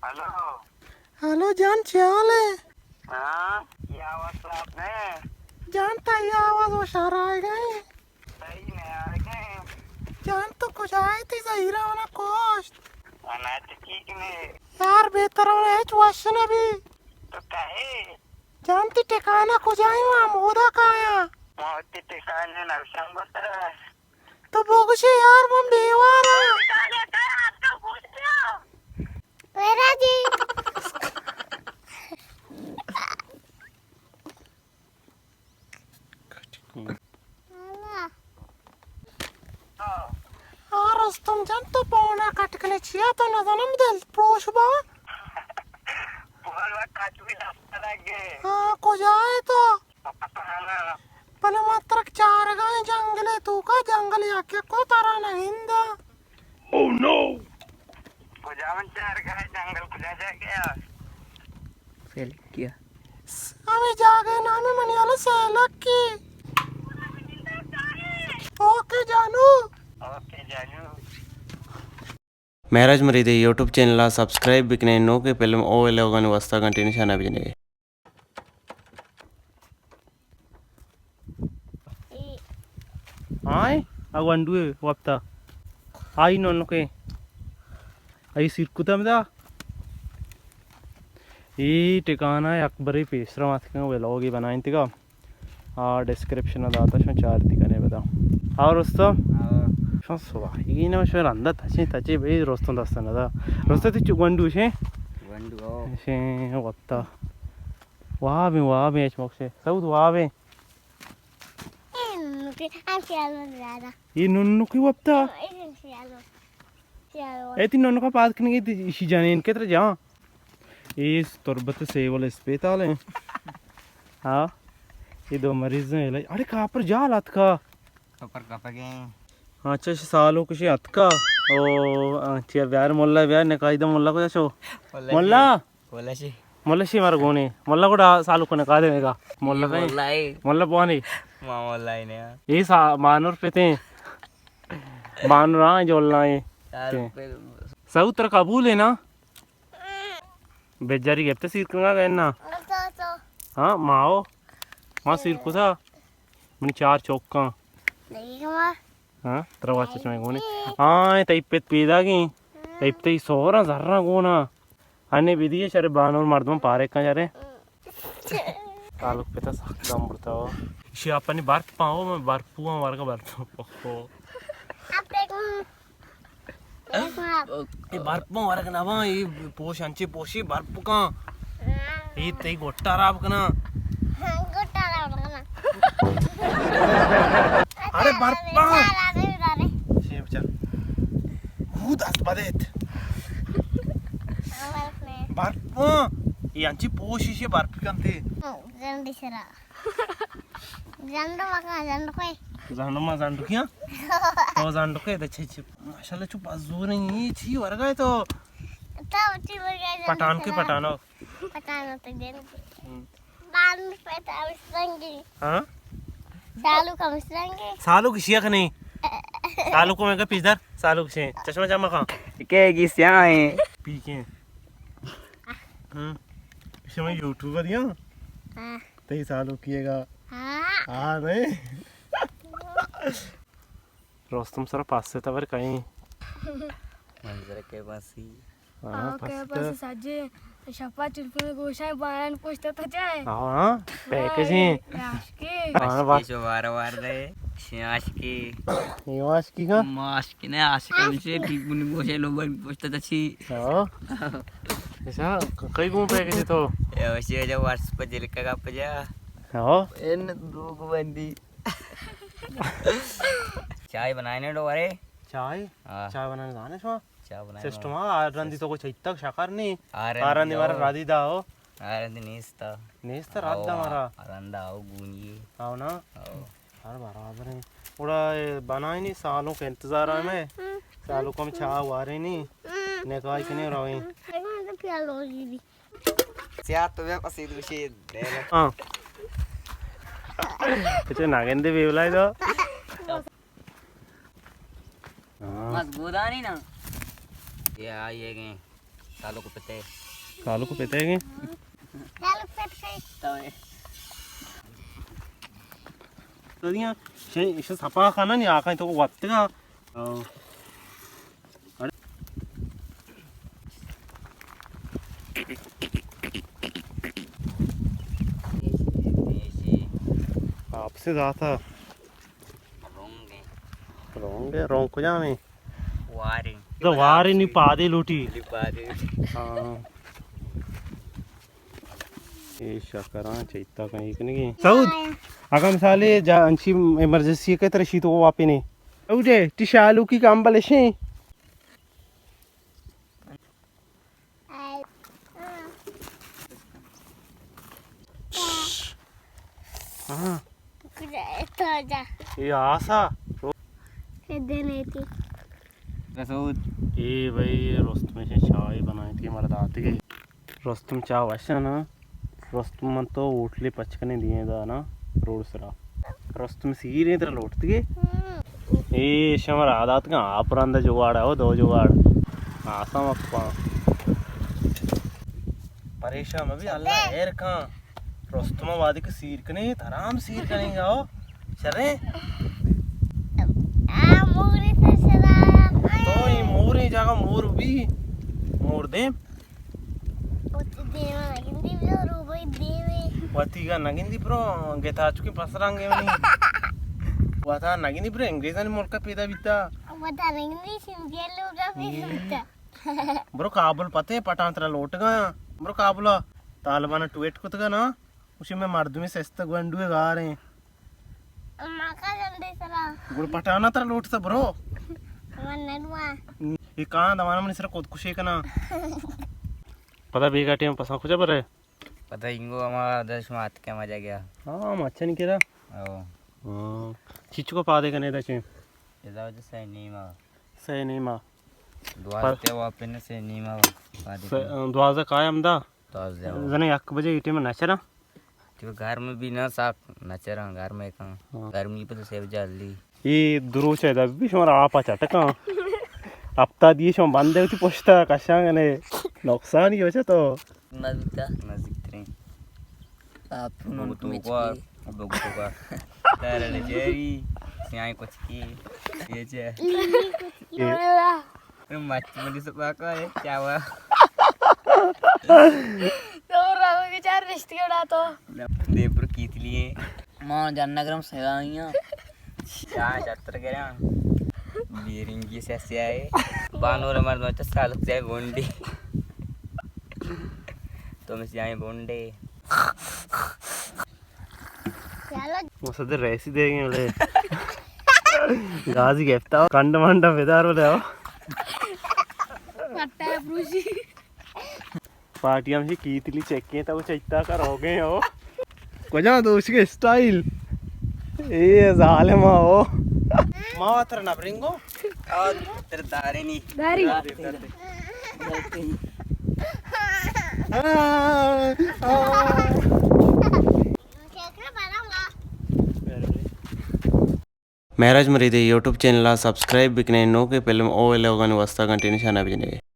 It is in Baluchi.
ہلو۔ ہلو جان، چے حال ہے؟ ہاں، یہ آواز صاف نہیں۔ جان، تئی آواز ہوشار آئے گئے۔ صحیح نہیں آئے گئے۔ جان، تو کجا ہے؟ تئی زہیرا منا کوشت۔ انا تو ٹھیک نہیں۔ یار، بہتر ہونا ہے، چوش نہ بھی۔ تو کہے؟ جان، تئی ٹھکانہ کجا ہے؟ ہمودا کایاں۔ ما وتی ٹھکانہ نوشم گوترا۔ تو بگوشے یار، من بیوار آں۔ میرا جی۔ ہاں رستم جان، تو پونا کٹ کنے چیا؟ تو نزانم دل پروش با۔ ہاں، کجا ہے تو؟ بلے ما ترک چارگا ہیں جنگلے توکا، جنگل یکے کو ترا نہ گندا۔ او نو! کجا من چارگا ہے جنگل، کجا جا گیا؟ سیلک کیا؟ ہمیں جاگے نام منی والا سیلک کی۔ اوکے جانو۔ اوکے جانو۔ مہراج مریدے یوٹیوب چینل ءَ سبسکرائب بکنیں، نوکیں فلم او ویلاگانی واسطہ گھنٹی نشانہ بجنیں۔ آئیں، آ گونڈوے وپتا۔ آئی ننکے۔ آئی سیر کتا مدا۔ اے ٹکانہ اکبری پیسرا ماتکن ویلاگی بنائیں تگا۔ آ ڈسکرپشن ءَ داتا، شما چارتی کنے بدا۔ اور استاد؟ ہاں۔ شما سواہی نہ، شما رندا تچے، تچے بھئی رستم دست نہ دا۔ رستم تئی چو گونڈو شے؟ گونڈو، ہاں۔ شے وقتا۔ وابیں، وابیں، اچ مکشے۔ سعود وابیں۔ اے ننکی وپتا۔ اے تئی ننکا پاد کنگے، تئی اشی جنین کتر جان۔ اے تربت سیول اسپیتال ہیں۔ ہاں۔ اے دو مریض ہیں علاج۔ اڑے کاپر جال اتکا۔ کاپر کپگیں۔ ہاں، چش سالو کشی اتکا۔ او، ہاں، چیا بیار ملا بیار نکاح دا ملا کو چو۔ ملا ملا۔ ملا شی۔ ملا شی مار گونے۔ ملا کو ڈا سالو کو نکاح دے گا۔ ملا نہیں۔ ملا ہے۔ ملا بوانی۔ ما ملا ہی نہیں۔ اے سا مانور پتے۔ مانور آں جو اللہ ہیں۔ سعود تر قبول ہے نا؟ بیجاری گپت سیر کنگا گئے نا؟ ہاں، ماو۔ ما سیر کتا۔ منی چار چوکاں۔ ہاں، ترا واچ چمے گونے۔ ہاں، تئی پت پیدا گیں۔ تئی پت تئی سوراں زراں گونا۔ انے بدیے شر بانور مردم پارے کن شرے۔ تعلق پتا سخت دم برتا ہو۔ شی اپنی برف پاؤ، میں برف پوان ورگا برف پاؤ۔ اے برپاں ورگ نہ باں، اے پوش انچیں پوشی برپ کاں۔ اے تئی گٹا راب کناں۔ گٹا راب کناں۔ ارے برپاں۔ شیف چل۔ ہو دست بدیت۔ برپاں۔ اے انچیں پوش ایشی برپ کنتے۔ گنڈی سرا۔ زنڈو مکان، زنڈو کوئی۔ زنڈو ما زنڈو کیا؟ تو زنڈو کوئی تو چھ چھ۔ ماشاءاللہ چو بزور ہیں، یہ چی ورگا ہے تو؟ تو چی ورگا ہے؟ پٹھان کے پٹھانو۔ پٹھانو تو جن۔ بان پہ تو مستنگی۔ ہاں؟ سالو کا مستنگی۔ سالو کی شیخ نہیں۔ سالو کو میں کا پیدر، سالو کی شیخ۔ چشمہ جمع کھا۔ کہ گی سیاہ ہیں۔ پی کے۔ ہاں۔ شما یوٹیوبر یا؟ ہاں۔ تئی سالو کیے گا؟ ہاں۔ ہاں، نہیں۔ رستم سر پاسے تا بر کہیں۔ منظر کے پاسی۔ ہاں، پاس پاس۔ سجے شپا چلکنے گوشاں بانن پوشتا تا جائے۔ ہاں، پیکج ہیں۔ عاشقی۔ ہاں، عاشقی بس۔ جو بار بار دے۔ شی عاشقی۔ یہ عاشقی کا؟ ما عاشقی نے، عاشق ہم سے ٹیپو نے گوشے لو بر پوشتا تا چی۔ ہاں۔ ایسا کئی گون پیکج تو؟ اے وشی جو واٹس پر جلکا کا پجا۔ ہاں۔ ان دو کو بندی۔ چائے بنائے نے ڈو ارے۔ چائے؟ ہاں۔ چائے بنانے زانے شما؟ چائے بنائے سسٹم ما۔ آ رندی تو کو چیتک شکر نہیں۔ آ رندی آ رندی مارا ہو۔ رادی دا ہو۔ آ رندی نیستا۔ نیستا راد دا ہو، مارا۔ آ رندا ہو گونی۔ ہاں نا؟ ہاں۔ ہر برابر ہیں۔ اوڑا بنائے نہیں، سالوں کے انتظار ہے میں۔ سالوں کو ہم چاہ وارے نہیں۔ نکاح کے نہیں رویں۔ سیاہ تو بیا پسی دوشی دے۔ ہاں۔ کچھ ناگندے بے بلائے تو۔ ہاں۔ بس گودانی نا۔ یہ آئیے گئے۔ سالو کو پتے۔ سالو کو پتے گے؟ سالو کو پتے۔ تو اے۔ تو دیاں، شے، شے سپا کھانا نہیں آکھاں تو وقت کا۔ او۔ اڑے۔ آپ سے زیادہ۔ رونگ ہے۔ رونگ ہے، رونگ کجا میں؟ وارے۔ تو وارے نہیں پادے لوٹی۔ نہیں پادے۔ ہاں۔ اے شکراں چیتا کہیں کنگی۔ سعود، اگاں مثالے جا انچی ایمرجنسی کہ ترا شی تو واپی نے۔ سعود اے، تی شالو کی کام بلشیں۔ ہاں۔ تو جا۔ اے آسا۔ اے دینے تی۔ رسول۔ اے بھائی، رستم سے چائے بنائی تھی، مرد آتے گئے۔ رستم چاہ وش نا۔ رستم من تو ہوٹلے پچ کنے دیے دا نا، روڈ سرا۔ رستم سیر ایں ترا لوٹتگے۔ اے شمر عادات کا آپ رند جوڑا ہو، دو جوڑ۔ آسا مکپا۔ پریشان مبی، اللہ خیر کاں۔ رستم وادی کہ سیر کنے، ترا ہم سیر کنیں گا ہو۔ شریں؟ آ، موری سے شرارت۔ تو اے موریں جاگہ مور بی، مور دیم۔ وتی دیما نگندی برو، روبئی دیمے۔ وتی گا نگندی برو، گتا چکی پس رنگے منی۔ وتا نگندی برو، انگریزانی ملکا پیدا بیتا۔ وتا نگندی سندھی لوگا پیدا بیتا۔ برو کابل پتے، پٹان ترا لوٹگا۔ برو کابل، طالبان ٹویٹ کتگا نا۔ اسی میں مردمی سست گونڈوے گاریں۔ ماکا جندے سرا۔ گڑ پٹانا ترا لوٹتا برو۔ من نڈوا۔ یہ کان دوانا منی سرا خودکشی کنا۔ پدا بیگا ٹیم پسا کجا برے؟ پدا انگو ہما دش مات کے مزہ گیا۔ ہاں، مچن کرا۔ او۔ ہاں۔ چیچو کو پادے کنے دا چے؟ ادا وجہ سے نیما۔ سے نیما۔ دوازدہ واپن سے نیما پادے سے، کنے۔ دوازدہ قائم دا؟ دوازدہ۔ زنے یک بجے ای ٹیم نچرا۔ تو گھر میں بھی نہ صاف نچرا، گھر میں کہاں۔ ہاں۔ گرمی پہ تو سے بجے جلدی۔ اے دروچ ہے، دبی شمار آپ چٹکاں۔ ہفتہ دی شما بندے ہوتی پشتا کشاں گنے۔ نقصان ہی بچا تو۔ نزدیک ترین۔ آپ بگو تو کا، بگو تو کا۔ تیرے جیری، سیاہیں کچھ کی۔ یہ چے؟ اے۔ مچ منی سپا کا ہے، کیا ہوا؟ تو راو کے چار رشتے اڑا تو۔ دے پر کیت لیے۔ ماں جان نگرم سیاہیاں۔ کیا جتر گیا؟ بیرنگی سے سیاہے۔ بانور مرد مچ سالک سے گونڈی۔ تم سیاہیں گونڈے۔ مسد ریسی دے گئے بلے۔ گازی گپتا، کنڈ منڈا بدار بلے ہو۔ پٹا پروشی۔ پارٹی ہم شی کیتلی چکیں تا وہ چیتا کر ہو گئے ہو۔ کجا دوش کے اسٹائل۔ اے ظالم ہو۔ ما واتر نبرنگو۔ آ، تر دارے نی۔ داری۔ دار، دار، دار۔ آ، آ۔ مہراج مریدے یوٹیوب چینل ءَ سبسکرائب بکنے، نوکیں فلم او لوگانی واسطہ گھنٹی نشانہ بجنے۔